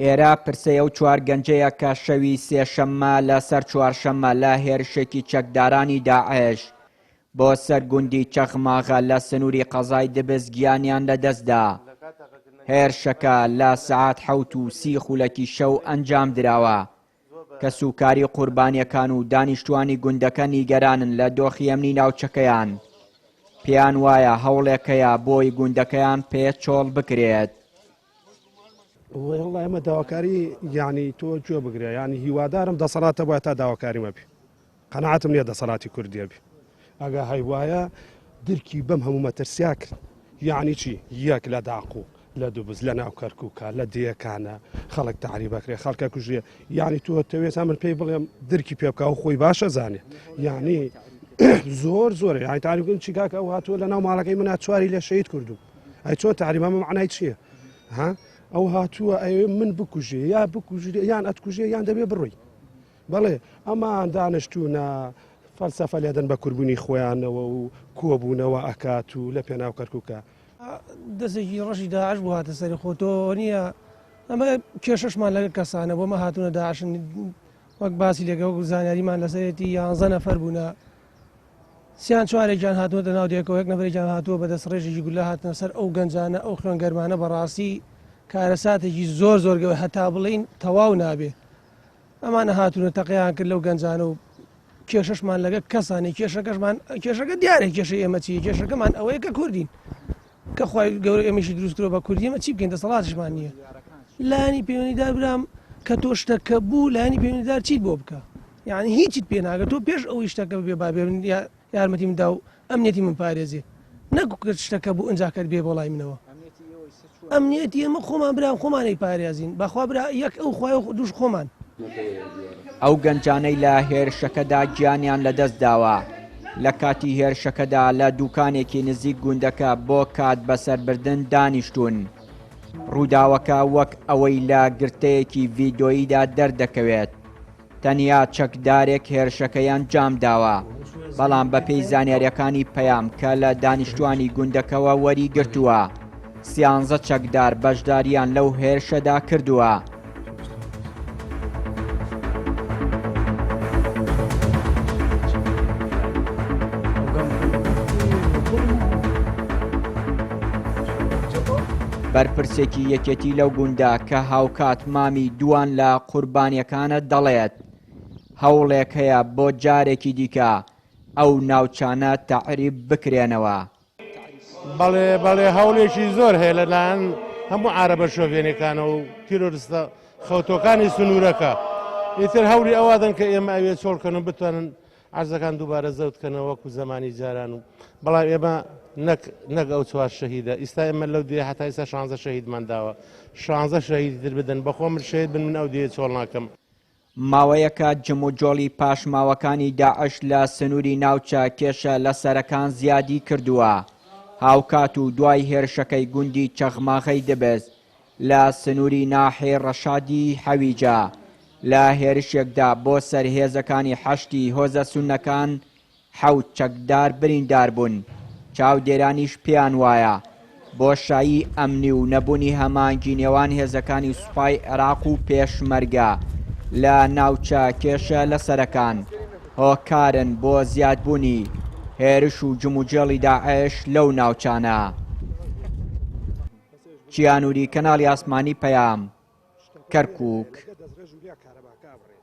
ئێرە پرسەی ئەو چوار گەنجەیە کە شەوی سێشەممە لەسەر چوارشەممە لە هێرشێکی چەکدارانی داعش بۆ سەر گوندی چەخماغە لە سنووری قەزای دبس گیانیان لەدەستدا. هێرشەکە لە سەعات 7:30 خولەکی شەو ئەنجام دراوە. کەسوکاری قوربانییەکان و دانیشتووانی گوندەکە نیگەرانن لە دۆخی ئەمنی ناوچەکەیان، پێیان وایە هەوڵێک هەیە بۆی گوندەکەیان پێ چۆڵ بکرێت. وەڵا ئێمە داواکاری یعنی تۆ گوێ بگرە یعنی هیوادارم دەسەڵاتە بە تا داواکاریمە بی قەناعەتم نییە دەسەڵاتی کوردیە بی ئەگە هەیوایە درکی بەم هەموو مەترسیا کرد یعنی چی یەک لە داقو لە دوبز لە ناو کەرکووکە لە دێیەکانە خەڵک تەعریبەکرێ خەڵکە کوژرێ یعنی تۆ تەوێت من پێی بڵێم درکی پێ بکە و خۆی باشە زانێ یعنی زۆر زۆر یعنی تاریکن چی کاکە ئەو هاتووە لە ناو ماڵەکەی منە چواری لە شەید کردو ئەی چۆن تاریمە معنای چییە ها ئەو هاتووە ئەوێ من بکوژێ یا بکوژێ یان ئەتکوژێ یان دەبێ بڕۆی بەڵێ ئەمان دانشتوونە فەلسەفە لێدەن بە کوربوونی خۆیانەوە و کۆبوونەوە ئەکات و لە پێناو کەرکووکە. دەستێکی ڕەشی داعش بوو هاتە سەری خۆ تۆ نییە ئەمە کێشەشمان لەگەڵ کەسانە بۆمە هاتوونە داعشن وەک باسی لەگە وەک زانیاریمان لەسەرێتی یانزە نەفەر بوونە سیان چوارێکیان هاتووەتە ناو دێکەوە یەک نەفرێکیان هاتووە بە دەستڕێژێکی گولە هاتنە سەر ئەو گەنجانە ئەو خوێن گەرمانە بەڕاستی کارەساتێکی زۆر زۆر گەورە هەتا بڵین تەواو نابێ ئەمانە هاتوونە تەقەیان کرد لەو گەنجانە و کێشەشمان لەگە کەسانی کێشەکەشمان کێشەکە دیارە کێشەی ئێمە چیە کێشەکەمان ئەوەیە کە کوردین کە خی گەورە ئێمەشی دروست کرۆ بە کوردی ئێمە چی بکەین دەسەڵاتشمان نییە لایەنی پەیوەندیدار برام کە تۆ شتەکە بوو لایەنی پەیوەندیدار چیت بۆ بکە یعنی هیچیت پێ ناگە تۆ پێش ئەوەی شتەکە بێ با بێ یارمەتی من دا و ئەمنیەتی من پارێزێ نەک کرد شتەکە بوو ئەنجا کەت بێ بۆ لای منەوە ئەمنیەتی ئێمە خۆمان برام خۆمانی پارێزین بەخوا برا یەک ئەو خوای و دوش خۆمان. ئەو گەنجانەی لە هێرشەکەدا گیانیان لەدەستداوە، لە کاتی هێرشەکەدا لە دوکانێکی نزیک گوندەکە بۆ کات بەسەربردن دانیشتوون. ڕووداوەکە وەک ئەوەی لە گرتەیەکی ڤیدۆییدا دەردەکەوێت، تەنیا چەکدارێک هێرشەکەی ئەنجامداوە، بەڵام بەپێی زانیارییەکانی پەیام کە لە دانیشتوانی گوندەکەوە وەریگرتووە، سیانزە چەکدار بەشدارییان لەو هێرشەدا کردووە. بەرپرسێکی یەکێتی لەو گوندە کە هاوکات مامی دووان لە قوربانیەکانە دەڵێت، هەوڵێک هەیە بۆ جارێکی دیکە ئەو ناوچانە تەعریب بکرێنەوە. بەڵێ بەڵێ هەوڵێکی زۆر هەیە لەلایەن هەموو عارەبە شۆڤێنەکانەوە و تیرۆرستە خەوتۆکانی سنوورەکە ئیتر هەوڵی ئەوادەن کە ئێمە ئەوێ چۆڵکەن و بتوانن عەرزەکان دووبارە زەوت کەنەوە وەکو زەمانی جاران و بەڵام ئێمە نەک نەک ئەو چوار شەهیدە ئیستا ئێمە لەو دێ هەتا ئیستا شانزە شەهیدمان داوە شانزە شەهیدی تر بدەن بەخۆم من شەهید بن من ئەو دێ چۆڵ ناکەم. ماوەیەکە جموجۆڵی پاشماوەکانی داعش لە سنووری ناوچە کێشە لەسەرەکان زیادی کردووە، هاوکات و دوای هێرشەکەی گوندی چەغماغەی دبس لە سنووری ناحیەی ڕەشادی حەویجە لە هێرشێکدا بۆ سەر هێزەکانی حەشدی هۆزە سوننەکان حەوت چەکدار بریندار بوون، چاودێرانیش پێیان وایە بۆشایی ئەمنی و نەبوونی هەماهەنگی نێوان هێزەکانی سوپای عێراق و پێشمەرگە لە ناوچە کێشە لەسەرەکان هۆکارن بۆ زیادبوونی هێرش و جموجێڵی داعش لەو ناوچانە. چیانوری کەناڵی ئاسمانی پەیام، کەرکوک.